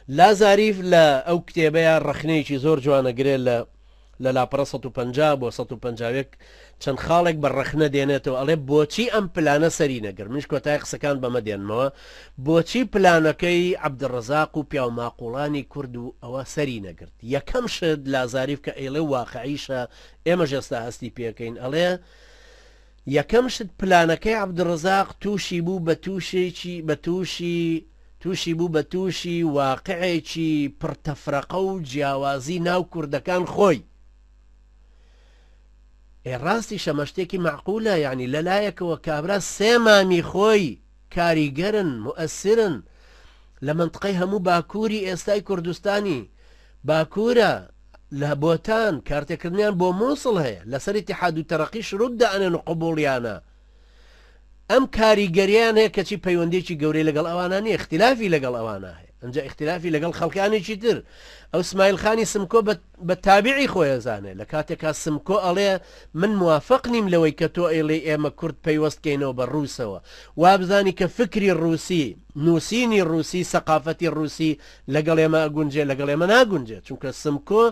لازاریف لە ئەو کتێبەیا ڕەخنەیەکی زۆر جوان ئەگرێ لە لە لاپەڕە 150 بۆ 151 چەند خاڵێک بە ڕەخنە دێنێتەوە ئەڵێ بۆچی ئەم پلانە سەری نەگرت منیش کۆتای قسەکان بەمە دێنمەوە بۆچی پلانەکەی عەبدولڕەزاق و پیاوماقوڵانی کورد و ئەوە سەری نەگرت یەکەم شت لازاریف کە ئەیڵێ واقعیشە ئێمەش ئێستا هەستی پێکەین ئەڵێ یەکەم شت پلانەکەی عەبدولڕەزاق تووشی بوو بە تووشێکی بە تووشی تووشی بوو بە تووشی واقعێکی پڕ تەفرەقە و جیاوازی ناو کوردەکان خۆی. ئێ ڕاستیشە مە شتێکی مەعقولە یانی لەلایەکەوە کابرا سێ مامی خۆی کاریگەرن موئەسرن لە مەنتقەی هەموو باکووری ئێستای کوردستانی باکوورە لە بۆتان کارتێکردنیان بۆ موسڵ هەیە لەسەر ئیتیحاد و تەرەقی شروط دائەنێن و قبوڵیانە ئەم کاریگەریان هەیە کەچی پەیوەندیەکی گەورەی لەگەڵ ئەوانە نیە اختلافی لەگەڵ ئەوانە هەیە ئەنجا اختلافی لەگەڵ خەڵکانێکی تر ئەو سمایل خانی سمکۆ بە تابعی خۆی ئەزانێ لە کاتێکا سمکۆ ئەڵێ من موافق نیم لەوەی کە تۆ ئەیڵێی ئێمە کورد پەیوەست کەینەوە بە ڕووسەوە وابزانی کە فکری ڕووسی نووسینی ڕووسی سەقافەتی ڕووسی لەگەڵ ئێمە ئەگونجێ لەگەڵ ئێمە ناگونجێ چونکە سمکۆ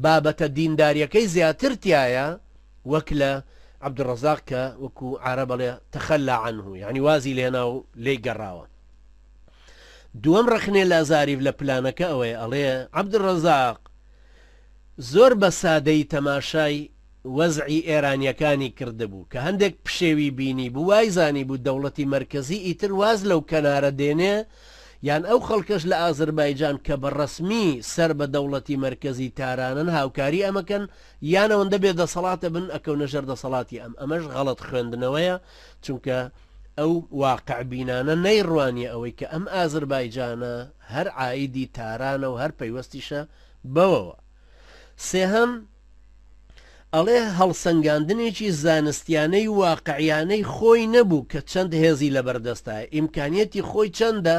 بابەتە دینداریەکەی زیاتر تایە وەک لە عەبدولڕەزاق کە وەکو عارەب ئەڵێ تخلى عنه یعنی وازی لێنا و لێی گەڕاوە. دووەم ڕەخنەی لازاریف لە پلانەکە ئەوەیە ئەڵێ عەبدولڕەزاق زۆر بە سادەیی تەماشای وەزعی ئێرانیەکانی کردبوو کە هەندێک پشێوی بینیبوو وایزانیبوو دەوڵەتی مەرکەزی ئیتر واز لەو کەنارە دێنێ یان ئەو خەڵکەش لە ئازربایجان کە بە ڕەسمی سەر بە دەوڵەتی مەرکەزی تارانن هاوکاری ئەمەکەن یان ئەوەندە بێ دەسەڵاتە بن ئەکەونە ژێر دەسەڵاتی ئەم ئەمەش غەڵەت خوێندنەوەیە چونکە ئەو واقع بینانە نەیڕوانیە ئەوەی کە ئەم ئازربایجانە هەر عایدی تارانە و هەر پەیوەستیشە بەوەوە. سێهەم، ئەڵێ هەڵسەنگاندنێکی زانستیانەی واقعیانەی خۆی نەبوو کە چەند هێزی لەبەردەستایە، ئیمکانیەتی خۆی چەندە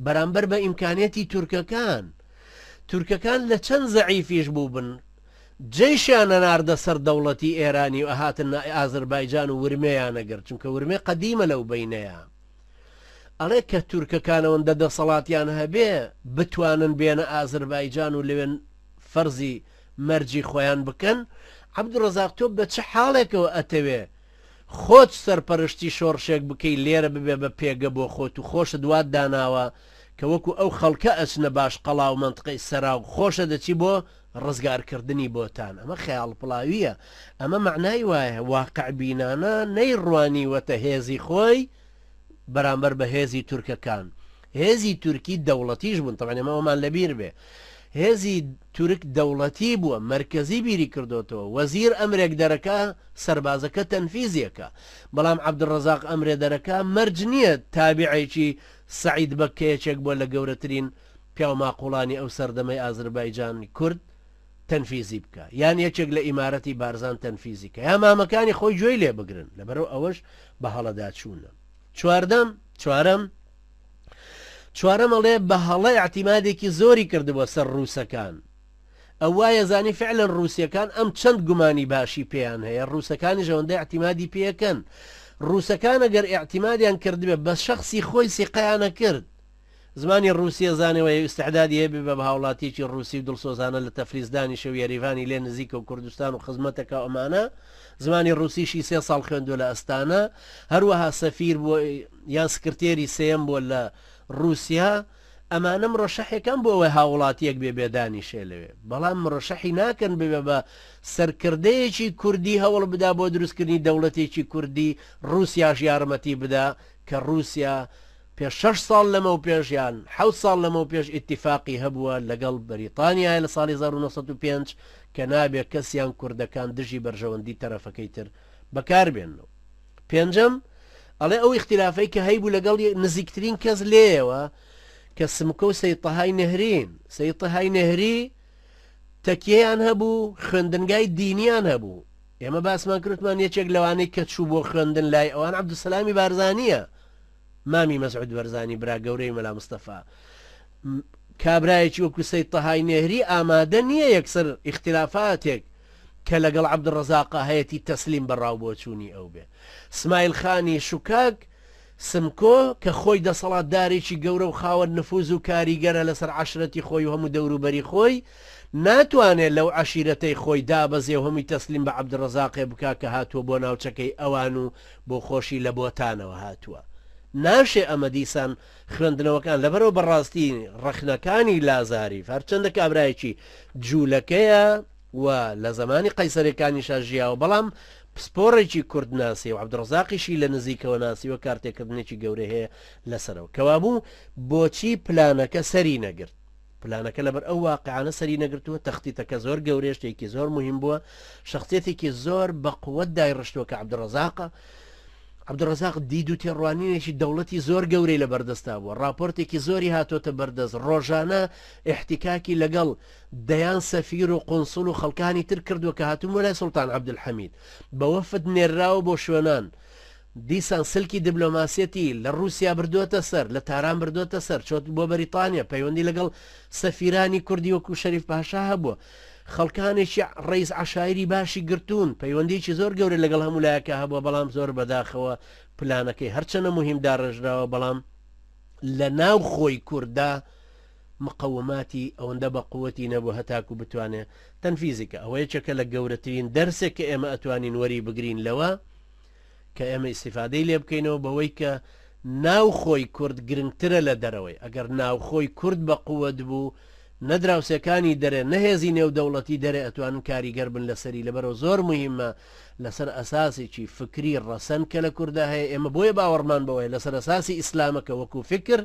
بەرامبەر بە ئیمکانیەتی تورکەکان. تورکەکان لە چەند زەعیفیش بووبن جەیشیان ئەناردە سەر دەوڵەتی ئێرانی و ئەهاتنە ئازربایجان و ورمێیان ئەگرت، چونکە ورمێ قەدیمە لەو بەینەیا. ئەڵێ کە تورکەکان ئەوەندە دەسەڵاتیان هەبێ بتوانن بێنە ئازربایجان و لەوێن فەرزی مەرجی خۆیان بکەن، عەبدولڕەزاق تۆ بە چ حاڵێکەوە ئەتەوێ خۆت سەرپەرشتی شۆڕشێک بکەی لێرە ببێ بە پێگە بۆ خۆت و خۆشت وات داناوە کە وەکو ئەو خەڵکە ئەچنە باشقەڵا و مەنتقەی سەرا و خۆشە دەچی بۆ ڕزگارکردنی بۆتان ئەمە خەیاڵپڵاوییە ئەمە مەعنای وایە واقعبینانە نەیڕوانیوەتە هێزی خۆی بەرامبەر بە هێزی تورکەکان هێزی تورکی دەوڵەتیش بوون تەبعەن ئێمە ئەومان لەبیر بێ هێزی تورک دەوڵەتی بووە مەرکەزی بیری کردۆتەوە وەزیر ئەمرێک دەرەکا سەربازەکە تەنفیزیەکە بەڵام عەبدولڕەزاق ئەمرێ دەرەکا مەرج نییە تابعێکی سەعید بەگ کە یەکێک بووە لە گەورەترین پیاو ماقوڵانی ئەو سەردەمەی ئازربایجانی کورد تەنفیزی بکا یان یەکێک لە ئیمارەتی بارزان تەنفیزی کە یا مامەکانی خۆی گوێی لێ بگرن لەبەرەو ئەوەش بە هەڵەدا چوونە چواردەم چوارەم چوارەم ئەڵێ بە هەڵە ئیعتیمادێکی زۆری کردبووە سەر ڕووسەکان ئەو وایە زانی فعلەن ڕووسەکان ئەم چەند گومانی باشی پێیان هەیە ڕووسەکانیش ئەوەندە ئیعتیمادی پێەکەن ڕووسەکان ئەگەر ئیعتیمادیان کردبێ بە شخصی خۆی سیقەیانە کرد زمانی ڕووسی ئەزانێ و ئیستعدادی هەیە ببێ بە هاوڵاتیەکی ڕووسی و دڵسۆزانە لە تەفلیس دانیشێ و یەریڤانی لێ نزیکە و کوردستان و خزمەتەکا و ئەمانە زمانی ڕووسیشی سێ ساڵ خوێندووە لە ئەستانە هەروەها سەفیر بووە یان سکرتێری سێیەم بووە لە ڕووسیا ئەمانە مڕەشەحێکان بۆ ئەوەی هاوڵاتیەک بێ بێ دانیشێ لەوێ بەڵام مڕەشەحی ناکەن ببێ بە سەرکردەیەکی کوردی هەوڵ بدا بۆ دروستکردنی دەوڵەتێکی کوردی ڕووسیاش یارمەتی بدا کە ڕووسیا پێش شەش ساڵ لەمەوپێش یان حەوت ساڵ لەمەوپێش ئیتیفاقی هەبووە لەگەڵ بەریتانیایە لە ساڵی 1905 کە نابێ کەس یان کوردەکان دژی بەرژەوەندی تەرەفەکەی تر بەکار بێننەوە. پێنجەم، ئەڵێ ئەو ئیختیلافەی کە هەیبوو لەگەڵ نزیکترین کەس لێیەوە کە سمکۆ و سەید تەهای نەهرین، سەید تەهای نەهری تەکیەیان هەبوو، خوێندنگای دینیان هەبوو. ئێمە باسمان کرد وتمان یەکێک لەوانەی کە چوو بۆ خوێندن لای ئەوان عەبدولسەلامی بارزانییە. مامی مەسعود بەرزانی برا گەورەی مەلا مستەفا کابرایەکی وەکو سەید تەهای نێهری ئامادە نییە یەکسەر ئیختلافاتێک کە لەگەڵ عەبدولڕەزاقا هەیەتی تەسلیم بە ڕاو بۆچوونی ئەو بێ. سمایل خانی شوکاک. سمکۆ کە خۆی دەسەڵاتدارێکی گەورە و خاوەن نفوز و کاریگەرە لەسەر عەشرەتی خۆی و هەموو دەوروبەری خۆی، ناتوانێ لەو عەشیرەتەی خۆی دابەزێ و هەمووی تەسلیم بە عەبدولڕەزاقێ بکا کە هاتووە بۆ ناوچەکەی ئەوان و بۆ خۆشی لە بۆتانەوە هاتووە. ناشێ ئەمە دیسان خوێندنەوەکان لەبەرئەوە بەڕاستی ڕەخنەکانی لازاریف هەرچەندە کابرایەکی جوولەکەیە و لە زەمانی قەیسەرەکانیشا ژیاوە بەڵام پسپۆڕێکی کورد ناسیە و عەبدولڕەزاقیشی لە نزیکەوە ناسیوە کارتێکردنێکی گەورەی هەیە لەسەرەوە کەوابوو بۆچی پلانەکە سەری نەگرت؟ پلانەکە لەبەر ئەو واقعانە سەری نەگرتووە، تەختیتەکە زۆر گەورەیە، شتێکی زۆر موهیم بووە، شەخسیەتێکی زۆر بە قوت دایڕشتووە کە عەبدولڕەزاقە. عەبدولڕەزاق دید و تێڕوانینێکی دەوڵەتی زۆر گەورەی لە بەردەستا بووە، ڕاپۆرتێکی زۆری هاتۆتە بەردەست، ڕۆژانە ئیحتیکاکی لەگەڵ دەیان سەفیر و قونسوڵ و خەڵکانی تر کردووە کە هاتوون بۆ لای سوڵتان عەبدولحەمید، بە وەفد نێرراوە بۆ شوێنان، دیسان سلکی دبلۆماسیەتی لە ڕووسیا بردۆتە سەر، لە تاران بردۆتە سەر، چۆت بۆ بەریتانیا، پەیوەندی لەگەڵ سەفیرانی کوردی وەکوو شەریف پاشا هەبووە. خەڵکانێکی ڕەیس عەشایری باشی گرتوون، پەیوەندییەکی زۆر گەورە لەگەڵ هەموو لایەکا هەبووە، بەڵام زۆر بەداخەوە پلانەکەی هەرچەنە موهیم داڕێژراوە، بەڵام لە ناو خۆی کوردا مقەوماتی ئەوەندە بە قووەتی نەبوو هەتاکوو بتوانێ تەنفیزی کا. ئەوە یەکێکە لە گەورەترین دەرسێک کە ئێمە ئەتوانین وەری بگرین لەوە، کە ئێمە ئیستیفادەی لێ بکەینەوە بەوەی کە ناوخۆی کورد گرنگترە لە دەرەوەی، ئەگەر ناوخۆی کورد بە قوت بوو نە دراوسێکانی دەرێ نە هێزی نێودەوڵەتی دەرێ ئەتوانن کاریگەر بن لەسەری، لەبەرئەوە زۆر موهیمە لەسەر ئەساسێکی فکری ڕەسەن کە لە کوردا هەیە، ئێمە بۆیە باوەڕمان بەوەیە لەسەر ئەساسی ئیسلامە کە وەکو فکر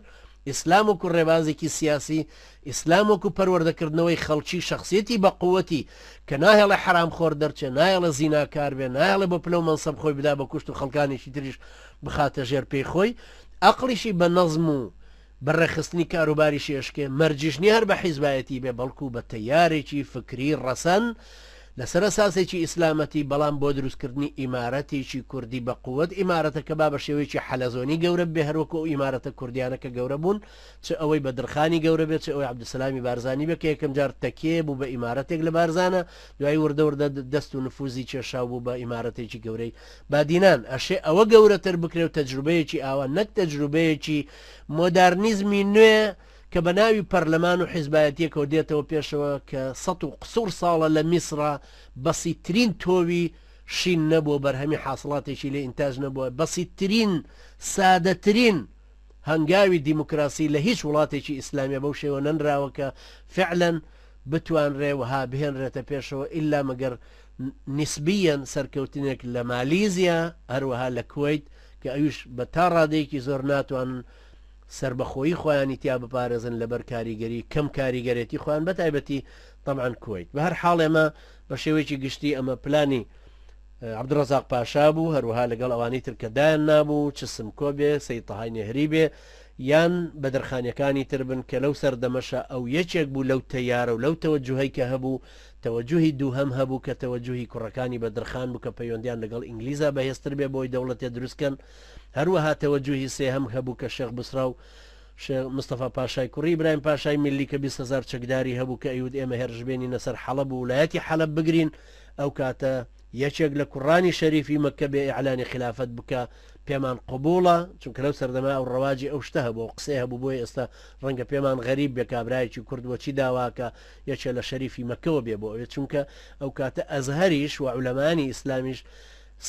ئیسلام وەکو ڕێبازێکی سیاسی، ئیسلام وەکو پەروەردەکردنەوەی خەڵکی، شەخسیەتی بە قوتی کە ناهێڵێ حەرامخۆر دەرچێ، نایەڵێ زیناکار بێ، نایەڵێ بۆ پلەو مەنسەب خۆی بدا بە کوشت و خەڵکانێکی تریش بخاتە ژێر پێی خۆی، ئەقڵیشی بە نەزم و بە ڕێکخستنی کاروباریشی ئەشکێ، مەرجیش نیە هەر بە حیزبایەتی بێ، بەڵکو بە تەیارێکی فکری ڕەسەن لەسەر ئەساسێکی ئیسلامەتی، بەڵام بۆ دروستکردنی ئیمارەتێکی کوردی بە قوت، ئیمارەتەکە با بە شێوەیەکی حەلەزۆنی گەورە ببێ هەروەکو ئەو ئیمارەتە کوردیانە کە گەورە بوون، چ ئەوەی بەدرخانی گەورە بێت، چ ئەوەی عەبدولسەلامی بارزانی بێت کە یەکەم جار تەکیە بوو بە ئیمارەتێک لە بارزانە، دوایی وردە وردە دەست و نفوزی کێشا و بوو بە ئیمارەتێکی گەورەی بادینان. ئەشێ ئەوە گەورەتر بکرێ و تەجروبەیەکی ئاوا نەک تەجروبەیەکی مۆدارنیزمی نوێ کە بە ناوی پەرلەمان و حیزبایەتیەکەوە دێتەوە پێشەوە کە سەت و قسوڕ ساڵە لە میسڕا بەسیترین تۆوی شین نەبووە بەرهەمی حاسڵاتێکی لێ ئینتاج نەبووە بەسیترین سادەترین هەنگاوی دیموکراسی لە هیچ وڵاتێکی ئیسلامیە بەو شێوە نەنراوە کە فعلەن بتوانرێ وەها بهێنرێتە پێشەوە ئیلا مەگەر نیسبیەن سەرکەوتنێک لە مالیزیا هەروەها لە کوەیت کە ئەویش بە تا ڕادەیەکی زۆر ناتوانن سەربەخۆیی خۆیانی تیا بپارێزن لەبەر کاریگەری کەم کاریگەرێتی خۆیان بە تایبەتی تەبعەن کوەیت بە هەر حاڵ ئێمە بە شێوەیەکی گشتی ئەمە پلانی عەبدولڕەزاق پاشا بوو، هەروەها لەگەڵ ئەوانەی تر کە دایان نابوو، چ سمکۆ بێ، سەید تەهای نێهری بێ، یان بەدرخانیەکانی تر بن کە لەو سەردەمەشا ئەو یەکێک بوو لەو تەیارە و لەو تەوەجوهەی کە هەبوو، تەوەجوهی دووهەم هەبوو کە تەوەجوهی کوڕەکانی بەدرخان بوو کە پەیوەندیان لەگەڵ ئینگلیزا بەهێزتر بێ بۆی دەوڵەتێ دروست کەن، هەروەها تەوەجوهی سێهەم هەبوو کە شێخ بوسرا و شێخ مستەفا پاشای کوڕی ئیبراهیم پاشای میللی کە 20 هەزار چەکداری هەبوو کە ئەیوت ئێمە هێرش بێنینە سەر حەڵەب و ولایەتی حەلەب بگرین، ئەو کاتە یەکێک لە کوڕانی شەریفی مەککە بێ ئیعلانی خیلافەت بکا پێمان قبوڵە، چونکە لەو سەردەمە ئەو ڕەواجی ئەو شتە هەبوو، ئەو قسەیە هەبوو، بۆیە ئێستا ڕەنگە پێمان غەریب بێ کابرایەکی کورد بۆچی داواکا یەکێ لە شەریفی مەککەوە بێ بۆ ئەوێ، چونکە ئەو کاتە ئەزهەریش و عولەمایانی ئیسلامیش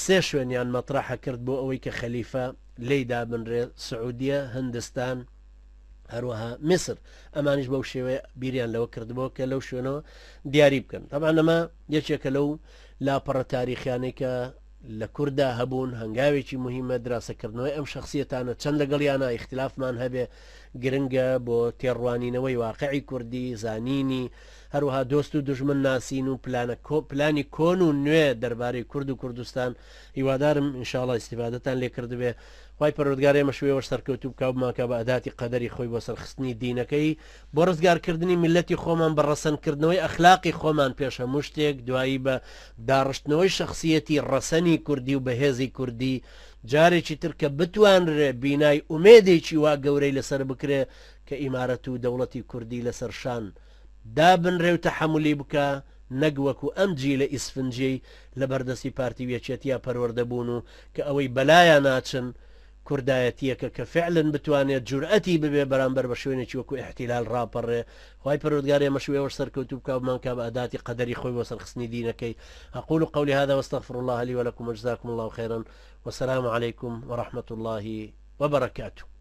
سێ شوێنیان مەترەحە کرد بۆ ئەوەی کە خەلیفە لێی دابنرێ، سعودیە، هندستان، هەروەها میسر، ئەمانیش بەو شێوەیە بیریان لەوە کردبووە کە لەو شوێنەوە دیاری بکەن. تەبعەن ئەمە یەکێکە لەو لاپەڕە تاریخیانەی کە لە کورددا هەبوون، هەنگاوێکی موهیمە دراسەکردنەوەی ئەم شەخسیەتانە، چەند لەگەڵیانا ئیختلافمان هەبێ گرنگە بۆ تێڕوانینەوەی واقعی کوردی، زانینی، هەروەها دۆست و دوژمن ناسین و پلانە پلانی کۆن و نوێ دەربارەی کورد و کوردستان. هیوادارم ان شاء اللە ئیستیفادەتان لێ کردبێ. خوای پەروەردگار ئێمەش و ئێوەش سەرکەوتوو بکا و بمانکا بە ئەداتی قەدەری خۆی بۆ سەرخستنی دینەکەی، بۆ ڕزگارکردنی میللەتی خۆمان بە ڕەسەنکردنەوەی ئەخلاقی خۆمان پێش هەموو شتێک، دوایی بە داڕشتنەوەی شەخسیەتی ڕەسەنی کوردی و بەهێزی کوردی جارێکی تر کە بتوانرێ بینای ئومێدێکی وا گەورەی لەسەر بکرێ کە ئیمارەت و دەوڵەتی کوردی لەسەر شان دابنرێ و تەحەمولی بکا نەک وەکو ئەم جیلە ئیسفنجیەی لەبەردەستی پارتی و یەکێتیا پەروەردە بوون و کە ئەوەی بەلایا ناچن. کوردایەتیەکە کە فعلن بتوانێت جورئەتی ببێ بەرامبەر بە شوێنێکی وەکو ئیحتیلال ڕاپەڕێ. خوای پەروەردگار ئێمەش و ئێوەش سەرکەوتوو بکا و بمانکا بە ئەداتی قەدەری خۆی بۆ سەرخستنی دینەکەی. اقول قولی هذا واستغفر الله لي ولكم وجزاكم الله خيرا والسلام عليكم ورحمة الله وبركاته.